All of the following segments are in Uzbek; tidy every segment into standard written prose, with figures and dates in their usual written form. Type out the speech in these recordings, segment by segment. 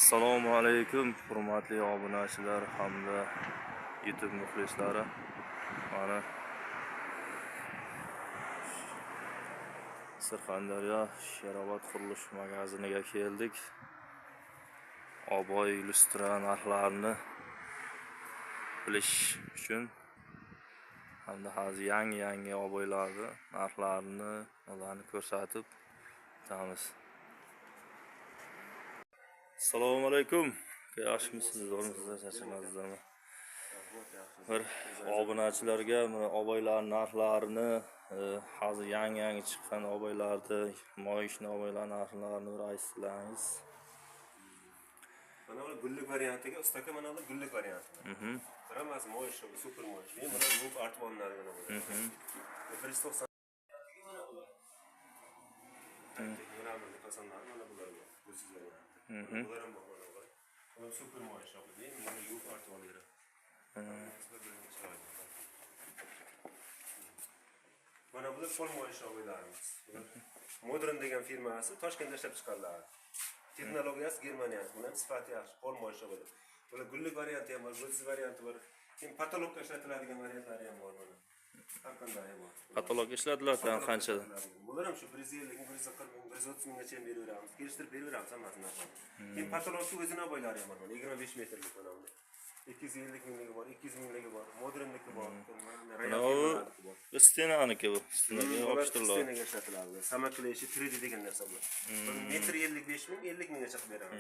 Assalomu alaykum hurmatli obunachilar hamda YouTube muxlislari. Mana Surxondaryo Sherobod qurilish magaziniga keldik. Oboy lustra narxlarini bilish uchun hamda hozir yangi oboylarni narxlarini ularni ko'rsatib o'tamiz. Assalomu alaykum. Yaxshimisiz, zo'rmisizlar, charchamadingizmi? Bir obunachilarga oboylar narxlarini, hozir yangi chiqqan oboylarni, moyishni oboylar narxlarini bir aytsangiz. Mana bu gullik variantiga ustaka, mana bu gullik varianti. Hammasi moyish, super moyish. Mana bu artmonlar mana bu. 190 mana bular. Mana bu fasonlar, mana bular bu. Gulsiz varianti. Bular ham bor, mana bular. Bular super moyish, mana yuvib artib oladi. Mana bular pol moyish oboylarimiz. Modern degan firmasi Toshkentda ishlab chiqariladi. Texnologiyasi Germaniyasi. Bular ham sifati yaxshi, pol moyish oboylar. Bular gullik varianti ham bor, gulsiz varianti bor. Keyin patologga ishlatiladigan variantlari ham bor mana. Har qanday bor. Patologga ishlatiladi qancha? Bular ham shu 150 ming, 140 ming, 130 minggacha ham beraveramiz. Kelishtirib beraveramiz hammasini narxini. Keyin patologga o'zini oboylari ham bor mana 25 metrlik mana bunda. 250 mingligi bor, 200 mingligi bor, modernniki bor. Mana bu stenaniki bu. Stenaga yopishtiriladi. Stenaga ishlatiladi. Samokleyshi 3D degan narsa bu. Metr 55 ming, 50 minggacha qilib beramiz.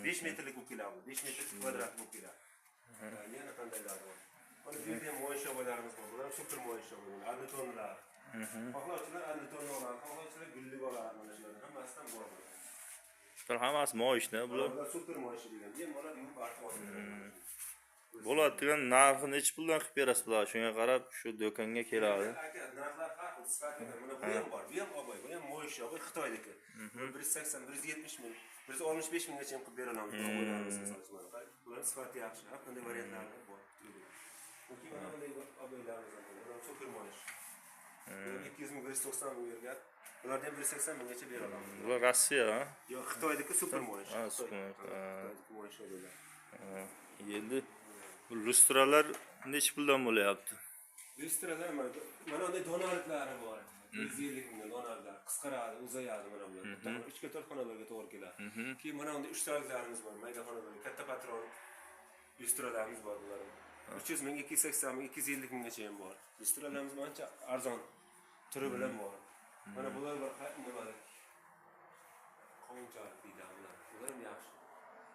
5 metrlik bo'lib keladi. 5 metr kvadrat bo'lib keladi. Yana qandaylar bor? Mana bu yerda ham moyish oboylarimiz bor. Bular ham super moyish oboylar, adlitonlar. Xohlovchilar adlitonni oladi, xohlovchilar gullik oladi, mana shularning hammasidan bor. Bular hammasi moyishni, bular. Bular super moyish degan. Bemalol yuvib artib oladi. Bo'ladi degan narxi necha puldan qilib berasiz bular? Shunga qarab shu do'konga keladi. Aka, narxlar har xil, sifati mana bu ham bor, bu ham oboy, bu ham moyish oboy Xitoyniki. 180, 170 ming, 165 minggacha ham qilib bera olamiz oboylarimiz misol uchun mana. Bular sifati yaxshi, har qanday variantlari bor. Keyin mana bunday oboylarimiz ham bor. Bular super moyish. 200 ming, 190 ming bergan. Bularni ham 180 minggacha bera olamiz. Bular Rossiya, ha? Yo'q, Xitoydagi super moyish. Ha, super moyish. Xitoydagi moyish oboylar. Endi bu lustralar necha puldan bo'lyapti? Lustralar mana bunday donaliklari bor. 150 mingdan donaliklari qisqaradi, uzayadi mana bular. 3 ga 4 xonalarga to'g'ri keladi. Keyin mana bunday 3 taliklarimiz bor, mayda xonalarga, katta patron lustralarimiz bor bular. 300 ming, 280 ming, 250 minggacha ham bor. Lustralarimiz ancha arzon turi bilan bor. Mana bular bor, nima? Qovunchalik deyiladi bular. Bular ham yaxshi.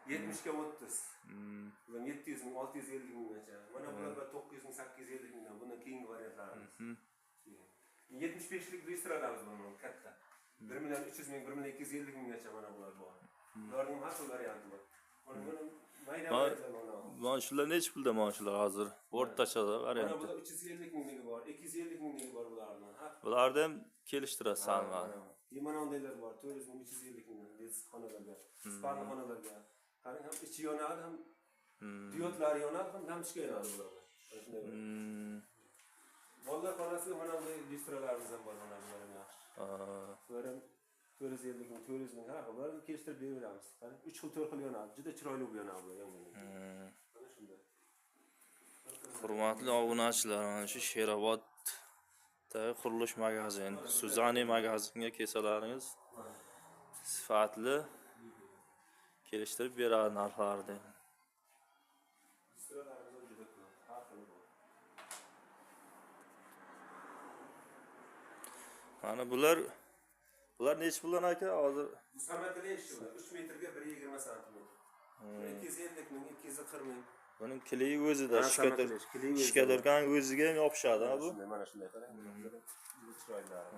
70 ga 30. Bular 700 ming, 650 minggacha. Mana bular 900 ming, 850 mingdan. Bundan keyingi variantlarimiz. 75lik lustralarimiz bor, mana katta. 1 million 300 ming, 1 million 250 minggacha mana bular bor. Bularning har xil varianti bor. Mana buni mayda variantlar mana. Mana shular necha pulda mana shular hozir? O'rtacha varianti. Mana bular 350 mingligi bor, 250 mingligi bor bularning. Bularni ham kelishtirasiz hamma. Mana bundaylar bor, 400 ming, 350 mingdan detsi xonalarga, sparni xonalarga. Qarang, ham ichi yonadi, ham diyodlari yonadi, ham lampochka yonadi bular. Shunday. Bolalar xonasiga mana bunday lustralarimiz ham bor, mana bular ham yaxshi. Bular ham 450 ming, 400 ming, har xil. Bularni kelishtirib beraveramiz. Qarang, 3 xil, 4 xil yonadi. Juda chiroyli bo'lib yonadi bular yongan. Mana shunday. Hurmatli obunachilar, mana shu Sheroboddagi qurilish magazin, Suzani magazinga kelsalaringiz sifatli kelishtirib beradi narxlarni. Lustralarimiz ham juda ko'p, har xili bor. Mana bular necha puldan aka hozir? Bu samokleyshi 3 metrga 1.20 santimetr. 250 ming, 240 ming. Buning kleyi o'zida, shkadorkaning o'ziga ham yopishadi, ha bu? Mana shunday qarang. Juda chiroylilari.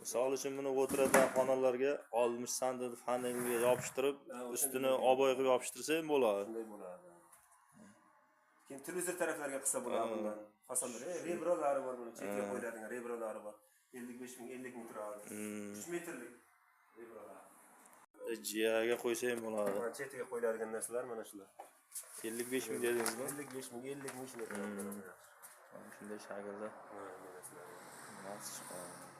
Misol uchun buni o'tiradigan xonalarga 60 santimetr panelga yopishtirib, ustini oboy qilib yopishtirsa ham bo'ladi. Shunday bo'ladi. Keyin televizor taraflarga qilsa bo'ladi bundan. Fasonlar, rebrolari bor buni, chetga qo'yiladigan rebrolari bor. 55 ming, 50 ming turadi. 3 metrlik rebrolar. Jiyaga qo'ysa ham bo'ladi. Mana chetiga qo'yiladigan narsalar mana shular. 55 ming dedingizmi? 55 ming, 50 ming shunday turadi. Shunday shaklda. Mana narsalar. Nimasi chiqadi?